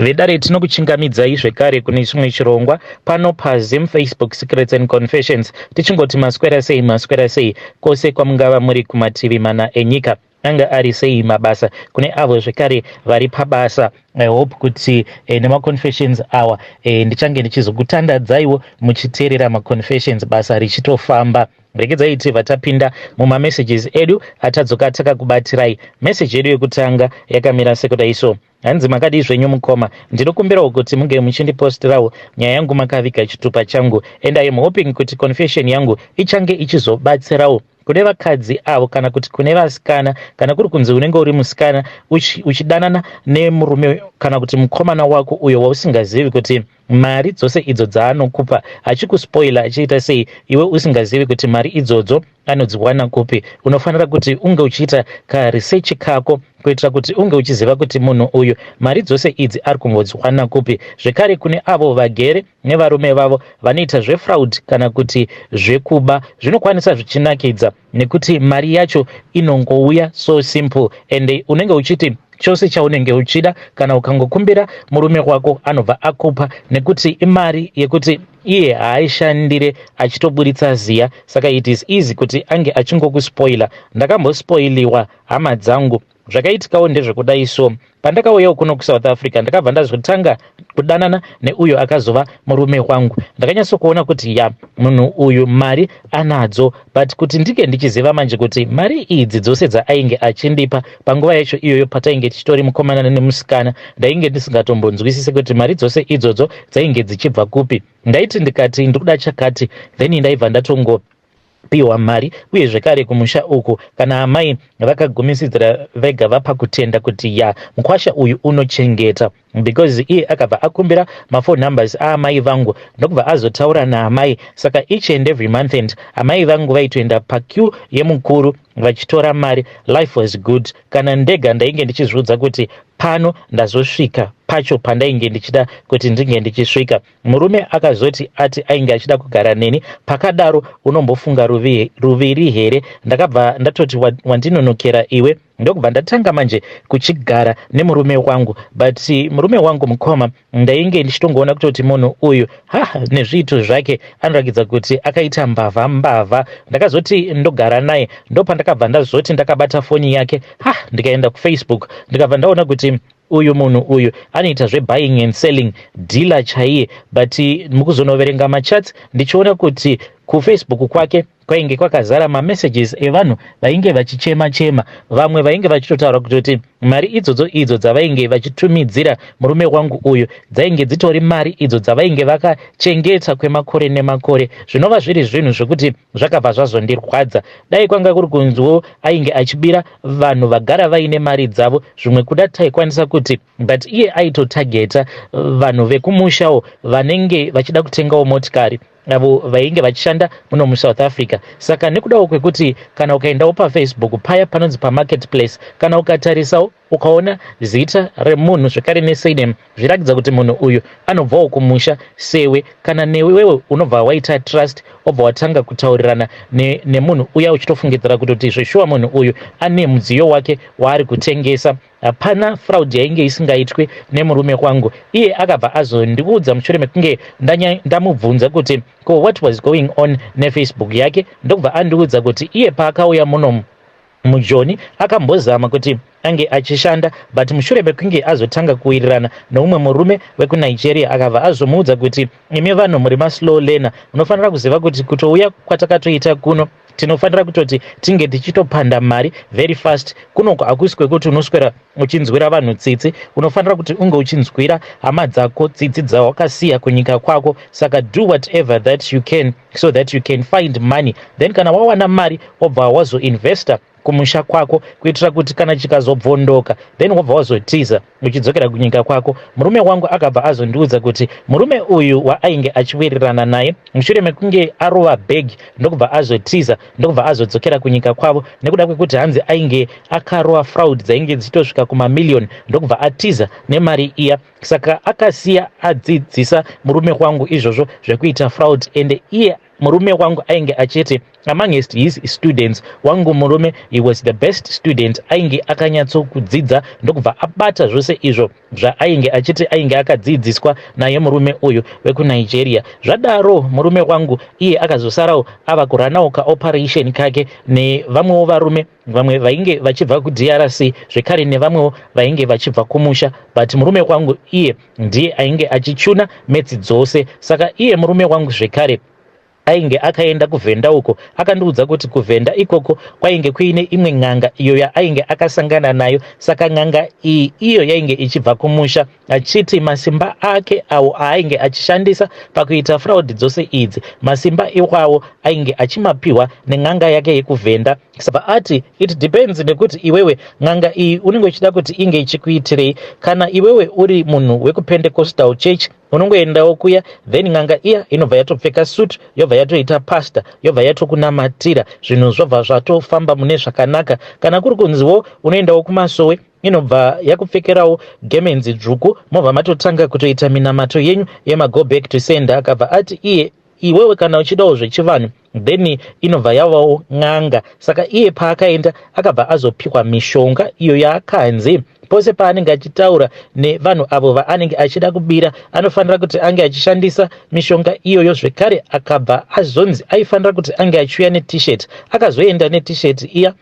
Vedare, tinokuchingamidzai zvekare kune chimwe chirongwa pano paZim Facebook Secrets and Confessions. Tichingoti maswera sei, maswera sei kwose kwamungava muri kumativi mana enyika. Anga ari sei mabasa kune avo zvekare vari pabasa? I hope kuti nemaconfessions awa ndichange ndichizokutandadzaiwo muchiteerera maconfessions, basa richitofamba. Regedzai tibva tapinda mumamessages edu atadzoka takakubatirai. Meseji yedu yekutanga yakamira sekudai so. Hanzi, "Makadii zvenyu mukoma? Ndinokumbirawo kuti munge muchindipostirawo nyaya yangu makaviga chitupa changu, and I am hoping kuti confession yangu ichange ichizobatsirawo kune vakadzi avo kana kuti kune vasikana. Kana kuri kunzi unenge uri musikana uchidanana nemurume kana kuti mukomana wako uyo wausingazivi kuti mari dzose idzo dzaanokupa achikuspoila, achiita sei, iwe usingazivi kuti mari idzodzo anodziwana kupi, unofanira kuti unge uchiita karesearch kako kuitira kuti unge uchiziva kuti munhu uyu mari dzose idzi ari kumbodziwana kupi. Zvekare kune avo vagere nevarume vavo vanoita zvefraud kana kuti zvekuba, zvinokwanisa zvichinakidza nekuti mari yacho inongouya so simple, and unenge uchiti chose chaunenge uchida, kana ukangokumbira murume wako anobva akupa, nekuti imari yekuti iye haaishandire, achitoburitsa ziya. Saka it is easy kuti ange achingokuspoila. Ndakambospoiliwa, hama dzangu. Zvakaitikawo ndezvekudai so. Pandakauyawo kuno kuSouth Africa, ndakabva ndazotanga kudanana neuyo akazova murume wangu. Ndakanyatsokuona kuti ya, munhu uyu mari anadzo, but kuti ndinge ndichiziva manje kuti mari idzi dzose dzaainge achindipa panguva yacho iyoyo patainge tichitori mukomana nemusikana, ndainge ndisingatombonzwisise kuti mari dzose idzodzo dzainge dzichibva kupi. Ndaiti ndikati ndikuda chakati, then ndaibva ndatongo piwa mari. Uye zvekare kumusha uku, kana amai vakagumisidzira vega vapa kutenda kuti ya, mukwasha uyu unochengeta, because iye akabva akumbira maphone numbers aamai vangu, ndokubva azotaura naamai. Saka each and every month end amai vangu vaitoenda paqueue yemukuru vachitora mari. Life was good. Kana ndega ndainge ndichizviudza kuti pano ndazosvika pacho pandainge ndichida kuti ndinge ndichisvika. Murume akazoti ati ainge achida kugara neni. Pakadaro unombofunga ruviri here? Ndakabva ndatoti, "Wandinonokera iwe." Ndokubva ndatanga manje kuchigara nemurume wangu. But murume wangu, mukoma, ndainge ndichitongoona kutoti munhu uyu, ha, nezviito zvake anoratidza kuti akaita mbavha mbavha. Ndakazoti ndogara naye, ndopandakabva ndazoti ndakabata foni yake, ha, ndikaenda kuFacebook, ndikabva ndaona kuti uyu munhu uyu anoita zvebuying and selling, dealer chaiye. But mukuzonoverenga machats, ndichiona kuti kuFacebook kwake kwainge kwakazara mamessages evanhu vainge vachichema chema. Vamwe vainge vachitotaura kutoti mari idzodzo idzo dzavainge vachitumidzira murume wangu uyu dzainge dzitori mari idzo dzavainge vakachengeta kwemakore nemakore, zvinova zviri zvinhu zvekuti zvakabva zvazondirwadza. Dai kwanga kuri kunziwo ainge achibira vanhu vagara vaine mari dzavo, zvimwe kuda taikwanisa kuti, but iye aitotageta vanhu vekumushawo vanenge vachida kutengawo motikari, avo vainge vachishanda muno muSouth Africa. Saka nekudawo kwekuti kana ukaendawo paFacebook paya panonzi pamarketplace, kana ukatarisawo ukaona zita remunhu zvekare nesurname, zviratidza kuti munhu uyu anobvawo kumusha sewe kana newewe, unobva waita trust, wobva watanga kutaurirana nemunhu uya uchitofungidzira kutoti zveshuwa munhu uyu ane mudziyo wake waari kutengesa. Hapana fraud yainge isingaitwi nemurume wangu. Iye akabva azondiudza mushure mekunge ndamubvunza kuti ko what was going on neFacebook yake, ndokubva andiudza kuti iye paakauya muno mujoni akambozama kuti ange achishanda, but mushure mekunge azotanga kuwirirana neumwe murume wekuNigeria, akabva azomuudza kuti, "Imi vanhu muri maslow learner, munofanira kuziva kuti kutouya kwatakatoita kuno tinofanira kutoti tinge tichitopanda mari very fast. Kunoko hakusi kwekuti unoswera uchinzwira vanhu tsitsi. Unofanira kuti unge uchinzwira hama dzako tsitsi dzawakasiya kunyika kwako. Saka do whatever that you can so that you can find money. Then kana wawana mari, wobva wazoinvesta kumusha kwako, kuitira kuti kana chikazobvondoka, then wobva wazotiza uchidzokera kunyika kwako." Murume wangu akabva azondiudza kuti murume uyu waainge achiwirirana naye, mushure mekunge arova bhegi, ndokubva azotiza, ndokubva azodzokera kunyika kwavo, nekuda kwekuti hanzi ainge akarova fraud dzainge dzichitosvika kumamiliyoni, ndokubva atiza nemari iya. Saka akasiya adzidzisa murume wangu izvozvo zvekuita fraud, ende iye Murume wangu ainge achiti amongst his students, wangu murume, he was the best student. Ainge akanyatsokudzidza, ndokubva abata zvose izvo zvaainge achiti ainge akadzidziswa naye murume uyu wekuNigeria. Zvadaro, murume wangu iye akazosarawo ava kuranawo kaoperation kake nevamwewo varume, vamwe vainge vachibva kuDRC zvekare, nevamwewo vainge vachibva kumusha, but murume wangu iye ndiye ainge achichuna metsi dzose. Saka iye murume wangu zvekare ainge akaenda kuVhenda uko. Akandiudza kuti kuVhenda ikoko kwainge kuine imwe n'anga iyo yaainge akasangana nayo. Saka n'anga iyi iyo yainge ichibva kumusha, achiti masimba ake awo aainge achishandisa pakuita fraud dzose idzi, masimba iwawo ainge achimapiwa nen'anga yake yekuVhenda. Saka ati it depends nekuti iwewe n'anga iyi unenge uchida kuti inge ichikuitirei. Kana iwewe uri munhu wekuPentecostal Church, unongoendawo kuya, then n'anga iya inobva yatopfeka suit, yobva yatoita pastor, yobva yatokunamatira, zvinhu zvobva zvatofamba mune zvakanaka. Kana kuri kunziwo unoendawo kumasowe, inobva yakupfekerawo gemenzi dzvuku, mobva matotanga kutoita minamato yenyu yemago back to sender. Akabva ati iye iwewe kana uchidawo zvechivanhu, then inobva yavawo n'anga. Saka iye paakaenda, akabva azopiwa mishonga iyo yaakanzi pose paanenge achitaura nevanhu avo vaanenge achida kubira, anofanira kuti ange achishandisa mishonga iyoyo. Zvekare akabva azonzi aifanira kuti ange achiuya neT-shirt. Akazoenda neT-shirt iya,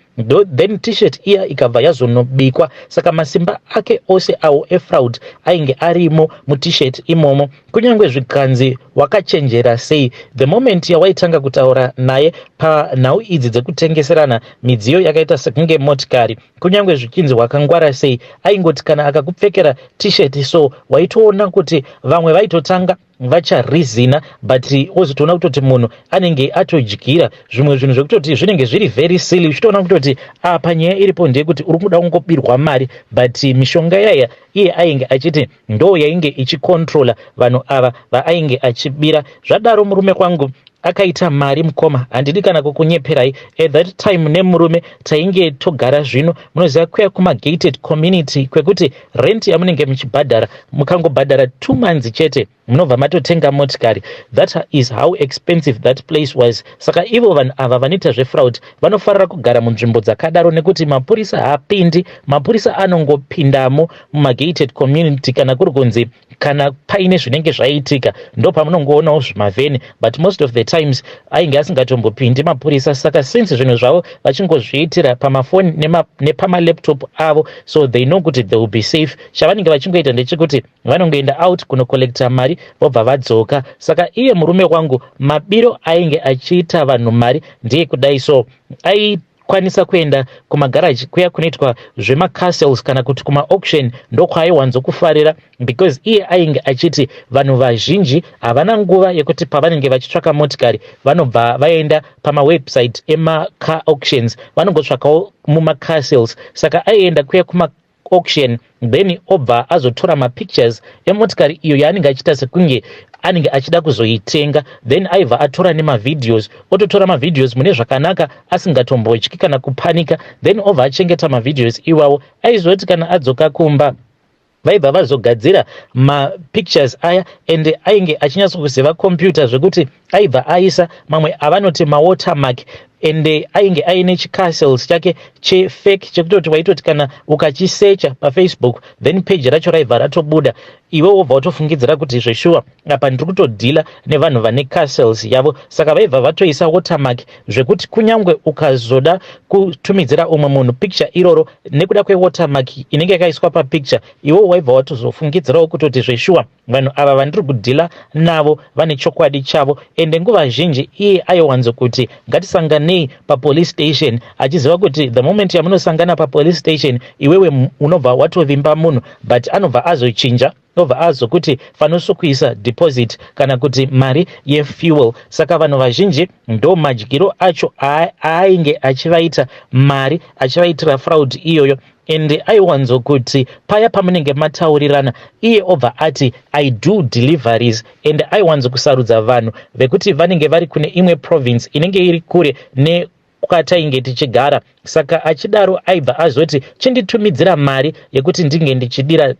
then T-shirt iya ikabva yazonobikwa. Saka masimba ake ose awo efraud ainge arimo muT-shirt imomo. Kunyange zvikanzi wakachenjera sei, the moment yawaitanga kutaura naye panhau idzi dzekutengeserana midziyo yakaita sekunge motikari, kunyange zvichinzi wakangwara sei, aingoti kana akakupfekera T-shirt, so waitoona kuti vamwe vaitotanga vacharizina, but wozotoona kutoti munhu anenge atodyira zvimwe zvinhu zvekutoti zvinenge zviri very silly, uchitoona kutoti apa nyaya iripo ndeyekuti uri kuda kungobirwa mari. But mishonga yaya iye ainge achiti ndo yainge ichicontrola vanhu ava vaainge achibira. Zvadaro, murume kwangu akaita mari. Mukoma, handidi kana kukunyeperai, at that time nemurume tainge togara zvino, munoziva kuya kumagated community kwekuti rent yamunenge muchibhadhara, mukangobhadhara 2 months chete, munobva matotenga motikari. That is how expensive that place was. Saka ivo vanhu ava vanoita zvefraud vanofarira kugara munzvimbo dzakadaro nekuti mapurisa haapindi. Mapurisa anongopindamo mumagated community kana kuri kunzi kana paine zvinenge zvaitika, ndo pamunongoonawo zvimavheni, but most of the times ainge asingatombopindi mapurisa. Saka since zvinhu zvavo vachingozviitira pamafoni nepamalaptop avo, so they know kuti they will be safe. Chavanenge vachingoita ndechekuti vanongoenda out kunocollecta mari, vobva vadzoka. Saka iye murume wangu mabiro ainge achiita vanhu mari ndiye kudai. So aikwanisa kuenda kumagaraji kuya kunoitwa zvemacar sales kana kuti kumaauction, ndokwaiwanzokufarira, because iye ainge achiti vanhu vazhinji havana nguva yekuti pavanenge vachitsvaka motikari vanobva vaenda pamawebsite emacar auctions, vanongotsvakawo mumacar sales. Saka aienda kuya kuma auction, then obva azotora mapictures emotikari iyo yaanenge achiita sekunge anenge achida kuzoitenga, then aibva atora nemavideos, ototora mavideos mune zvakanaka, asingatombotyi kana kupanika, then obva achengeta mavideos iwawo. Aizoti kana adzoka kumba, vaibva vazogadzira mapictures aya, ende ainge achinyatsokuziva computer zvekuti aibva aisa mamwe avanoti mawatermark, ende ainge aine chicar sales chake chefake chekutoti waitoti kana ukachisecha paFacebook, then page racho raibva ratobuda, iwe wobva watofungidzira kuti zveshuwa apa ndiri kutodhila nevanhu vane car sales yavo. Saka vaibva vatoisa watermark zvekuti kunyange ukazoda kutumidzira umwe munhu picture iroro, nekuda kwewatermark inenge yakaiswa papicture, iwe waibva watozofungidzirawo kutoti zveshuwa vanhu ava vandiri kudhila navo vane chokwadi chavo. Ende nguva zhinji iye aiwanzokuti ngatisanganei papolice station, achiziva kuti the moment yamunosangana papolice station, iwewe unobva watovimba munhu. But anobva azochinja, obva azokuti fanosokuisa deposit kana kuti mari yefuel. Saka vanhu vazhinji ndo madyiro acho aainge achivaita mari, achivaitira fraud iyoyo. Ende aiwanzokuti paya pamunenge mataurirana, iye obva ati, "I do deliveries." Ende aiwanzokusarudza vanhu vekuti vanenge vari kune imwe province inenge iri kure nekwatainge tichigara. Saka achidaro aibva azoti, "Chinditumidzira mari yekuti ndinge ndichidira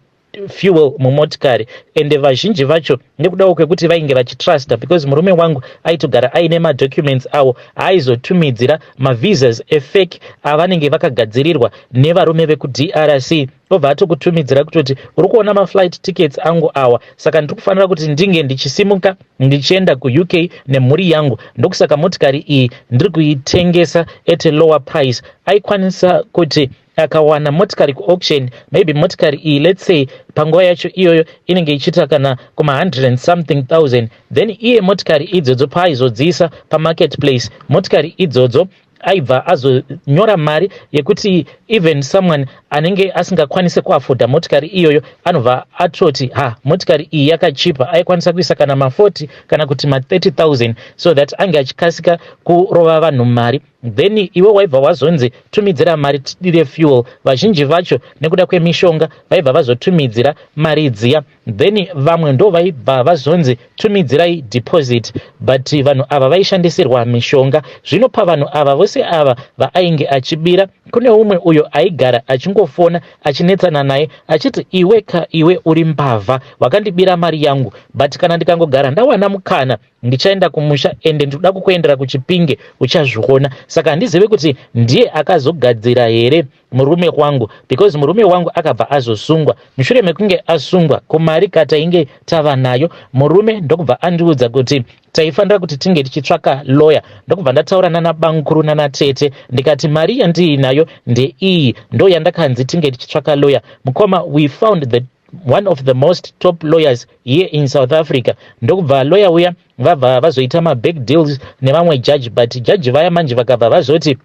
Fuel mumotikari. Ende vazhinji vacho, nekudawo kwekuti vainge vachitrusta, because murume wangu aitogara aine madocuments awo aaizotumidzira mavisas efake avanenge vakagadzirirwa nevarume vekuDRC, obva atokutumidzira kutoti, "Uri kuona maflight tickets angu awa, saka ndiri kufanira kuti ndinge ndichisimuka ndichienda kuUK nemhuri yangu, ndokusaka motikari iyi ndiri kuitengesa at a lower price." Aikwanisa kuti akawana motikari kuauction, maybe motikari iyi, let's say, panguva yacho iyoyo inenge ichiita kana kuma100 and something thousand, then iye motikari idzodzo paaizodziisa pamarket place, motikari idzodzo aibva azonyora mari yekuti even someone anenge asingakwanisi kuafforda motikari iyoyo anobva atoti, "Ha, motikari iyi yakachipa." Aikwanisa kuisa kana ma40 kana kuti ma30 000 so that ange achikasika kurova vanhu mari. Then iwe waibva wazonzi, "Tumidzira mari tidire fuel." Vazhinji vacho, nekuda kwemishonga, vaibva vazotumidzira mari dziya. Then vamwe ndo vaibva vazonzi, "Tumidzirai deposit." But vanhu ava vaishandisirwa mishonga. Zvino pavanhu ava vose ava vaainge achibira, kune umwe uyo aigara achingofona achinetsana naye achiti, "Iwe ka iwe, uri mbavha, wakandibira mari yangu, but kana ndikangogara ndawana mukana, ndichaenda kumusha ende ndinoda kukuendera kuChipinge, uchazviona." Saka handizivi kuti ndiye akazogadzira here murume wangu, because murume wangu akabva azosungwa. Mushure mekunge asungwa, kumari katainge tava nayo, murume ndokubva andiudza kuti taifanira kuti tinge tichitsvaka lawyer. Ndokubva ndataura nanabankuru nanatete, ndikati mari yandiinayo ndeiyi, ndo yandakanzi tinge tichitsvaka lawyer. Mukoma, we found the one of the most top lawyers here in South Africa. Ndokubva lawyer uya vabva vazoita mabig deals nevamwe judge, but judge vaya manje vakabva vazoti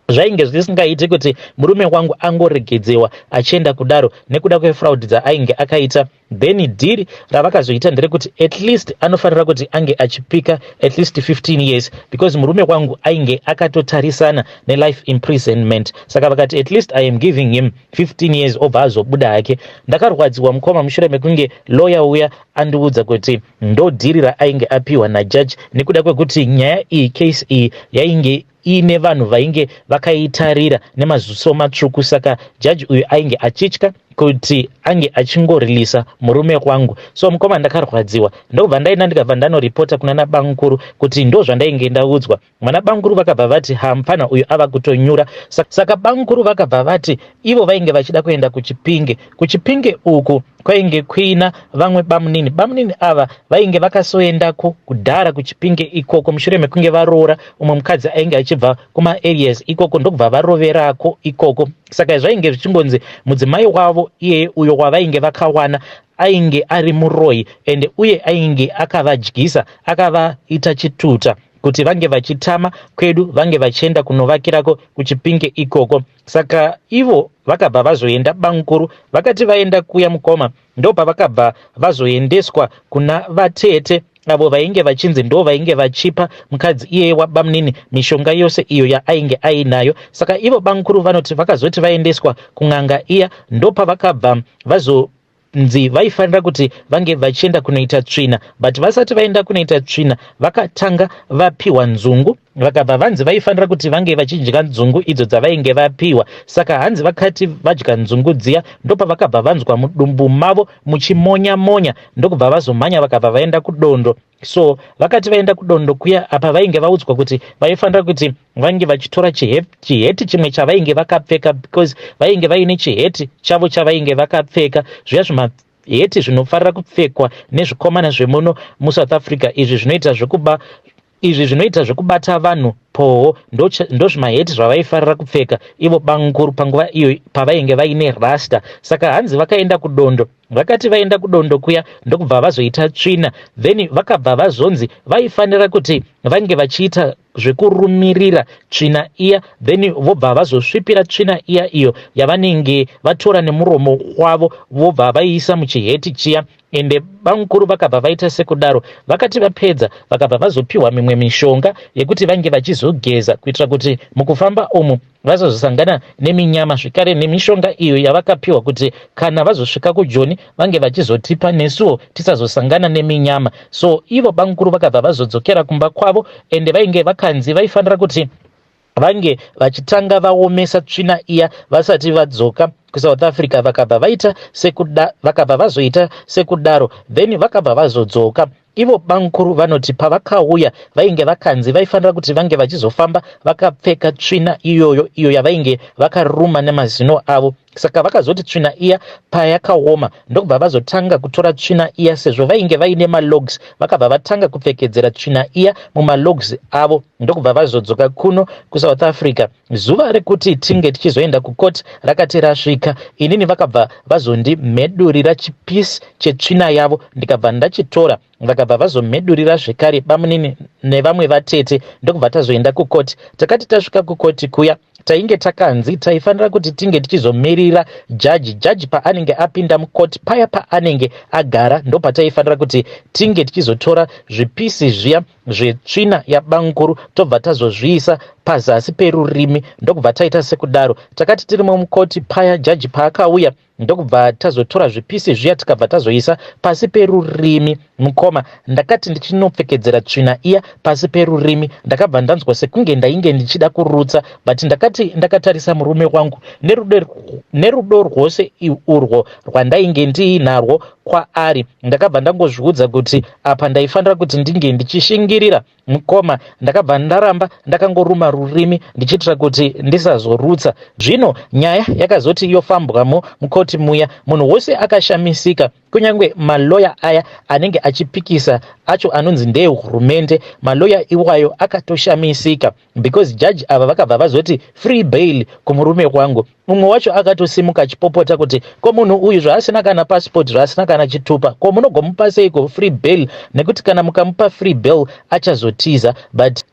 zvainge zvisingaiti kuti murume wangu angoregedzewa achienda kudaro nekuda kwefraud dzaainge akaita. Then deal ravakazoita nderekuti at least anofanira kuti ange achipika at least 15 years, because murume wangu ainge akatotarisana nelife imprisonment. Saka vakati, "At least I am giving him 15 years, obva azobuda hake." Ndakarwadziwa, mukoma, mushure mekunge lawyer uya andiudza kuti ndo deal raainge apiwa najaji, nekuda kwekuti nyaya iyi, case iyi, yainge iine vanhu vainge vakaitarira nemaziso matsvuku. Saka jaji uyu ainge achitya kuti ange achingoreleasa murume wangu. So mukoma, ndakarwadziwa. Ndokubva ndaenda, ndikabva ndanoripota kuna nabankuru kuti ndo zvandainge ndaudzwa. Mwana bankuru vakabva vati, "Ha, mufana uyu ava kutonyura." Saka bankuru vakabva vati ivo vainge vachida kuenda kuChipinge. KuChipinge uku kwainge kuina vamwe bamunini. Bamunini ava vainge vakasoendako kudhara kuChipinge ikoko mushure mekunge varoora umwe mukadzi ainge achibva kumaareas ikoko, ndokubva varoverako ikoko. Saka zvainge zvichingonzi mudzimai wavo iyeye uyo wavainge vakawana ainge ari muroyi, ende uye ainge akavadyisa, akavaita chituta kuti vange vachitama kwedu, vange vachienda kunovakirako kuChipinge ikoko. Saka ivo vakabva vazoenda. Bankuru vakati vaenda kuya, mukoma, ndopavakabva vazoendeswa kuna vatete avo vainge vachinzi ndo vainge vachipa mukadzi iyeye wabamunini mishonga yose iyo yaainge ainayo. Saka ivo bankuru vanoti vakazoti vaendeswa kun'anga iya, ndopavakabva vazonzi vaifanira kuti vange vachienda kunoita tsvina. But vasati vaenda kunoita tsvina, vakatanga vapiwa nzungu. Vakabva vanzi vaifanira kuti vange vachidya nzungu idzo dzavainge vapiwa. Saka hanzi vakati vadya nzungu dziya, ndopavakabva vanzwa mudumbu mavo muchimonya monya, ndokubva vazomhanya, vakabva vaenda kudondo. So vakati vaenda kudondo kuya, apa vainge vaudzwa kuti vaifanira kuti vange vachitora chiheti chimwe chavainge vakapfeka, because vainge vaine chiheti chavo chavainge vakapfeka, zviya zvimaheti zvinofarira kupfekwa nezvikomana zvemuno muSouth Africa izvi zvinoita zvekuba, izvi zvinoita zvekubata vanhu poho. Ndozvimaheti zvavaifarira kupfeka ivo bankuru panguva iyo pavainge vaine rasta. Saka hanzi vakaenda kudondo. Vakati vaenda kudondo kuya, ndokubva vazoita tsvina. Then vakabva vazonzi vaifanira kuti vange vachiita zvekurumirira tsvina iya, then vobva vazosvipira tsvina iya iyo yavanenge vatora nemuromo wavo, vobva vaiisa muchiheti chiya. Ende bamukuru vakabva vaita sekudaro. Vakati vapedza, vakabva vazopiwa mimwe mishonga yekuti vange vachizogeza kuitira kuti mukufamba umu vazozosangana neminyama zvekare, nemishonga iyo yavakapiwa kuti kana vazosvika kuJoni vange vachizotipa nesuwo tisazosangana neminyama. So ivo bamukuru vakabva vazodzokera kumba kwavo, ende vainge vakanzi vaifanira kuti vange vachitanga vaomesa tsvina iya vasati vadzoka. kuSouth Africa. Vakabva vaita sekuda, vakabva vazoita sekudaro, then vakabva vazodzoka. Ivo bamukuru vanoti pavakauya vainge vakanzi vaifanira kuti vange vachizofamba vakapfeka tsvina iyoyo, iyo yavainge vakaruma nemazino avo. Saka vakazoti tsvina iya payakaoma, ndokubva vazotanga kutora tsvina iya. Sezvo vainge vaine malogs, vakabva vatanga kupfekedzera tsvina iya mumalogs avo, ndokubva vazodzoka kuno kuSouth Africa. Zuva rekuti tinge tichizoenda kukoti rakati rasvika, inini vakabva vazondimhedurira chipisi chetsvina yavo, ndikabva ndachitora. Vakabva vazomhedurira zvekare bamunini nevamwe vatete, ndokubva tazoenda kukoti. Takati tasvika kukoti kuya, tainge takanzi taifanira kuti tinge tichizomirira jaji. Jaji paanenge apinda mukoti paya, paanenge agara, ndopataifanira kuti tinge tichizotora zvipisi zviya zvetsvina yabamukuru, tobva tazozviisa pazasi perurimi, ndokubva taita sekudaro. Takati tirimo mukoti paya, jaji paakauya, ndokubva tazotora zvipisi zviya, tikabva tazoisa pasi perurimi. Mukoma, ndakati ndichinopfekedzera tsvina iya pasi perurimi, ndakabva ndanzwa sekunge ndainge ndichida kurutsa, but ndakati ndakatarisa murume wangu, nerudo rwose urwo rwandainge ndiinarwo kwaari, ndakabva ndangozviudza kuti apa ndaifanira kuti ndinge ndichishingirira. Mukoma, ndakabva ndaramba ndakangoruma rurimi ndichiitira kuti ndisazorutsa. Zvino nyaya yakazoti yofambwamo mukoti muya, munhu wose akashamisika, kunyange maloya aya anenge achipikisa acho anonzi ndeehurumende. Maloya iwayo akatoshamisika because jaji ava vakabva vazoti free bail kumurume wangu. Mumwe wacho akatosimuka achipopota kuti, "Ko munhu uyu zvaasina kana passport, zvaasina kana chitupa, ko munogomupa seiko free bail? Nekuti kana mukamupa free bail achazotiza." But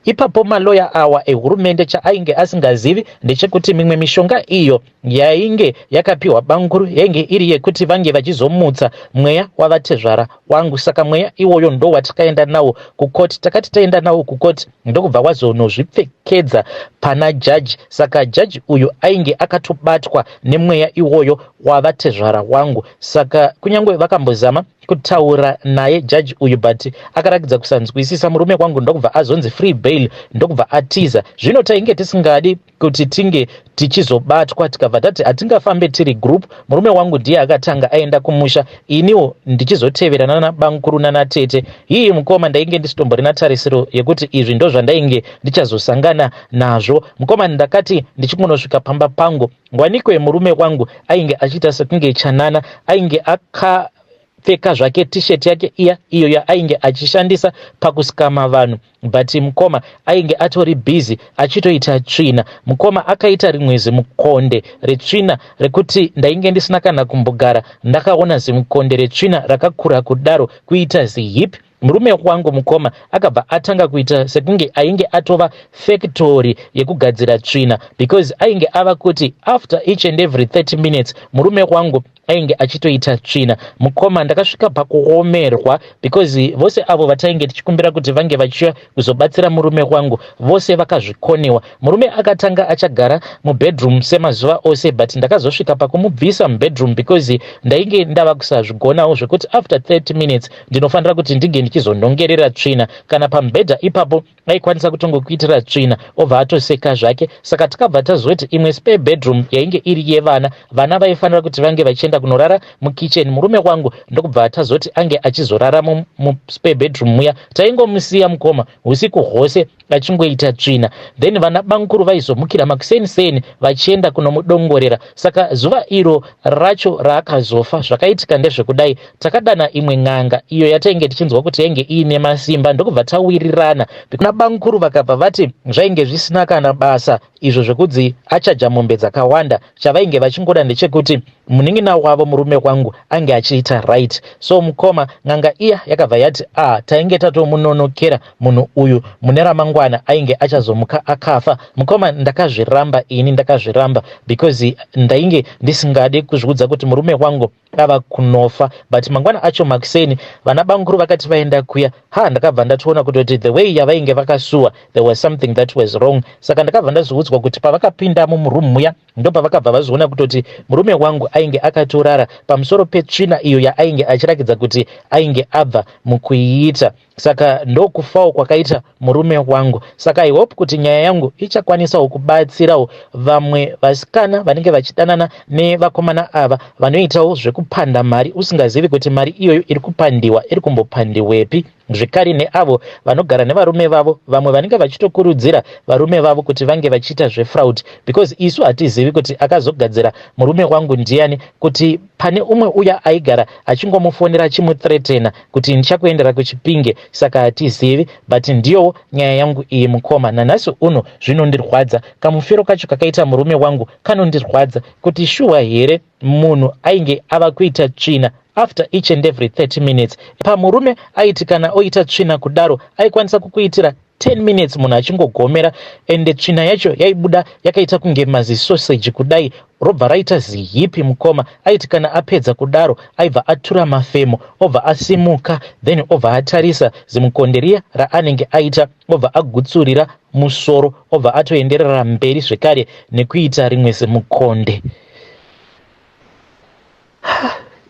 ipapo maloya awa ehurumende chaainge asingazivi ndechekuti mimwe mishonga iyo yainge yakapiwa bamukuru yainge iri yekuti vange vachizomutsa mweya wavatezvara wangu. Saka mweya iwoyo ndo watakaenda nawo kukoti. Takati taenda nawo kukoti, ndokubva wazonozvipfekedza pana jaji. Saka jaji uyu ainge akatobatwa nemweya iwoyo wavatezvara wangu. Saka kunyange vakambozama kutaura naye jaji uyu, but akarakidza kusanzwisisa. Murume wangu ndokubva azonzi free bail, ndokubva atiza. Zvino tainge tisingadi kuti tinge tichizobatwa, tikabva tati hatingafambe tiri group. Murume wangu ndiye akatanga aenda kumusha, iniwo ndichizotevera nana bamukuru nanatete. Hii mukoma, ndainge ndisitomborina tarisiro yekuti izvi ndo zvandainge ndichazosangana nazvo. Mukoma, ndakati ndichingonosvika pamba pangu, ngwanikwe murume wangu ainge achiita sekunge chanana. Ainge akapfeka zvake T-shirt yake iya, iyo yaainge achishandisa pakuskama vanhu, but mukoma, ainge atori busy achitoita tsvina. Mukoma, akaita rimwe zimukonde retsvina rekuti ndainge ndisina kana kumbogara ndakaona zimukonde retsvina rakakura kudaro, kuita ziheap. Murume wangu, mukoma, akabva atanga kuita sekunge ainge atova factory yekugadzira tsvina, because ainge ava kuti after each and every 30 minutes murume wangu ainge achitoita tsvina. Mukoma, ndakasvika pakuomerwa because vose avo vatainge tichikumbira kuti vange vachiuya kuzobatsira murume wangu, vose vakazvikonewa. Murume akatanga achagara mubedroom semazuva ose, but ndakazosvika pakumubvisa mubedroom because ndainge ndava kusazvigonawo zvekuti after 30 minutes ndinofanira kuti ndinge ndichizonongerera tsvina. Kana pamubhedha ipapo aikwanisa kutongokuitira tsvina, obva atoseka zvake. Saka takabva tazoti imwe spare bedroom yainge iri yevana, vana vaifanira kuti vange vachienda kunorara mukitchen. Murume wangu ndokubva tazoti ange achizorara muspare bedroom muya. Taingomusiya, mukoma, usiku hwose achingoita tsvina, then vana bamukuru vaizomukira makuseni vachienda kunomudongorera. Saka zuva iro racho raakazofa, zvakaitika ndezvekudai: takadana imwe n'anga iyo yatainge tichinzwa kuti yainge iine masimba, ndokubva tawirirana nabamukuru. Vakabva vati zvainge zvisina kana basa izvo zvekudzi achaja mombe dzakawanda, chavainge vachingoda ndechekuti munin'ina wavo, murume wangu, ange achiita right. So mukoma, n'anga iya yakabva yati a ah, tainge tatomunonokera munhu uyu, mune ramangwana ainge achazomuka akafa. Mukoma, ndakazviramba ini, ndakazviramba because ndainge ndisingadi kuzviudza kuti murume wangu ava kunofa. But mangwana acho makuseni, vana bamukuru vakati vaenda kuya, ha, ndakabva ndatoona kutoti the way yavainge vakasuwa, there was something that was wrong. Saka ndakabva ndazviudzwa kuti pavakapinda mumuroom muya, ndopavakabva vazoona kutoti murume wangu ainge akatorara pamusoro petsvina iyo yaainge achirakidza kuti ainge abva mukuiita. Saka ndokufawo kwakaita murume wangu. Saka I hope kuti nyaya yangu ichakwanisawo kubatsirawo vamwe vasikana vanenge vachidanana nevakomana ava vanoitawo zvekupanda mari usingazivi kuti mari iyoyo iri kupandiwa iri kumbopandiwepi. Zvekare neavo vanogara nevarume vavo, vamwe vanenge vachitokurudzira varume vavo kuti vange vachiita zvefraud, because isu hatizivi kuti akazogadzira murume wangu ndiani, kuti pane umwe uya aigara achingomufonera achimuthreatena kuti ndichakuendera kuChipinge. Saka hatizivi, but ndiyowo nyaya yangu iyi, mukoma. Nanhasi uno zvinondirwadza. Kamufiro kacho kakaita murume wangu kanondirwadza, kuti shuwa here munhu ainge ava kuita tsvina after each and every 30 minutes? Pamurume aiti kana oita tsvina kudaro, aikwanisa kukuitira 10 minutes munhu achingogomera, ende tsvina yacho yaibuda yakaita kunge mazisoseji kudai, robva raita zihipi, mukoma. Aiti kana apedza kudaro, aibva atura mafemo, obva asimuka, then obva atarisa zimukonde riya raanenge aita, obva agutsurira musoro, obva atoenderera mberi zvekare nekuita rimwe zimukonde.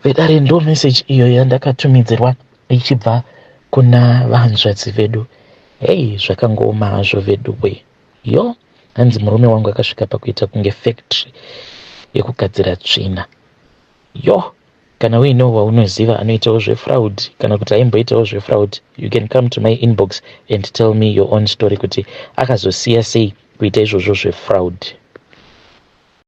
Vedare, ndo meseji iyo yandakatumidzirwa ichibva kuna vanzvadzi vedu. Hei, zvakangooma hazvo veduwe. Yo, hanzi murume wangu akasvika pakuita kunge factory yekugadzira tsvina. Yo, kana uinewo waunoziva anoitawo zvefraud kana kuti aimboitawo zvefraud, you can come to my inbox and tell me your own story, kuti akazosiya sei kuita izvozvo zvefraud.